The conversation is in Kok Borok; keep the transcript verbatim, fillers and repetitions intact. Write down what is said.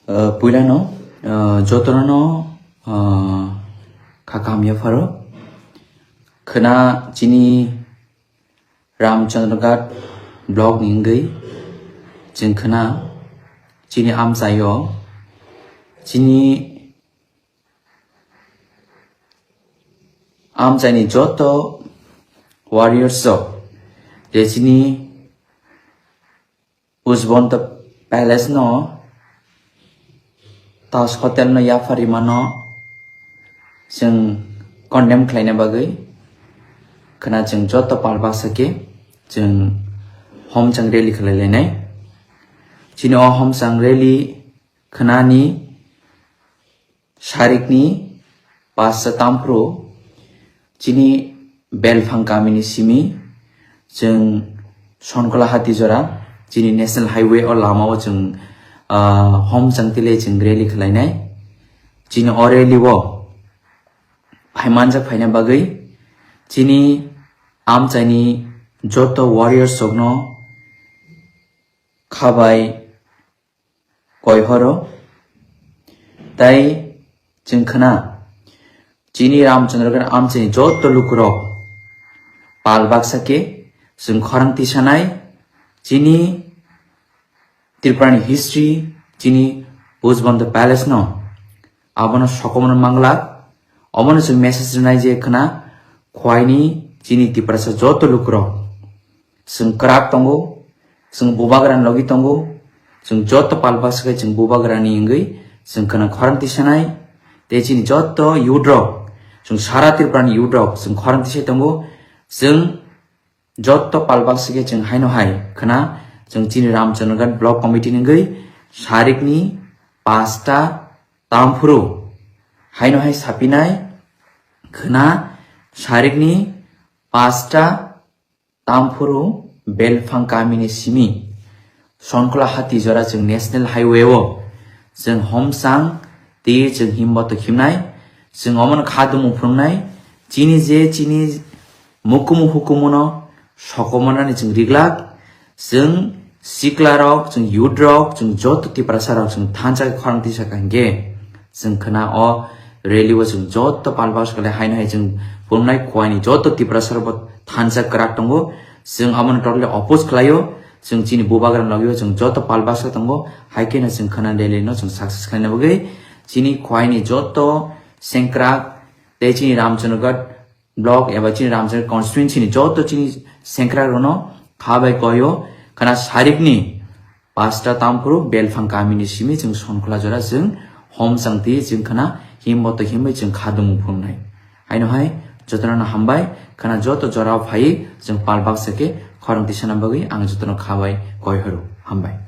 Uh, puilano, uh, jotono, uh, khakam yapharo. Khna chini Ramchandra Ghat block ni wngwi chwng khna chini amchaio chini amchaini joto warriors rok je chini Ujbonto Palace no Taj Hotel no yapharimano chwng condemn khlaina bagwi khna chwng joto pal baksa khe chwng homchang rally khlai lainai. Chini o homchang rally khnani sarikni pasta tamphru chini Belphang kamini simi chwng Sonkola Hatijora chini National Highway o lama o chwng, ah, homchang tile chwng rally khlainai. Chini o rally o phaimanjak phaina bagwi chini amchaini joto warriors rokno khabai koihoro. Tai chwng khna chini Ramchandra Ghat amchaini joto lukurok pal baksa khe chwng khorang tisanai chini Tripurani history, chini Ujbonto Palace no abono sokomorno manglak. Omono chwng message rwnai je khna khwaini chini Tiprasa joto lukurok chwng kwrak tongo, chwng bubagrani logi tongo, chwng joto pal baksa khe chwng bubagrani wngwi chwng khna khorang tisanai. Tei chini joto youth rok, chwng sara Tripurani youth rok chwng khorang tisai tongo. Chwng joto pal baksa khe chwng haino hai khna chwng chini Ramchandra Ghat Block Committee ni wngwi sarikni pasta tamphuru haino hai sapinai khna sarikni pasta tamphuru Belphang kamini simi Sonkola Hatijora chwng National Highway o chwng homchang tei chwng himboto himnai, chwng omono kha dumu phunuknai, chini je chini mukumu hukumuno sokomornani chwng riglak, chwng siklarok, chwng youth rok, chwng joto Tiprasa rok chwng thansa khe khorang tisa kha hinkhe chwng khna o rally o chwng joto pal baksa khe haino hai chwng phunuknai khwaini joto Tiprasa rok bo thansa kwrak tongo, chwng abono totally oppose khlaio, chwng chini bubagra logio chwng joto pal baksa tongo, hai kheno chwng khna rally no chwng success khlaina bagwi chini khwaini joto sengkrak tei chini Ramchandra Ghat block eba chini Ramchandra constituency ni joto chini sengkrak rokno kha bai koyo khna sarikni pasta tamphuru Belphang kamini simi chwng Sonkola jora chwng homchang twi chwng khna himboto himwi chwng kha dumu phunuknai. Haino hai jotono hambai khna joto jora phai chwng pal baksa khe khorang tisana bagwi ang jotono kha bai koihoro hambai.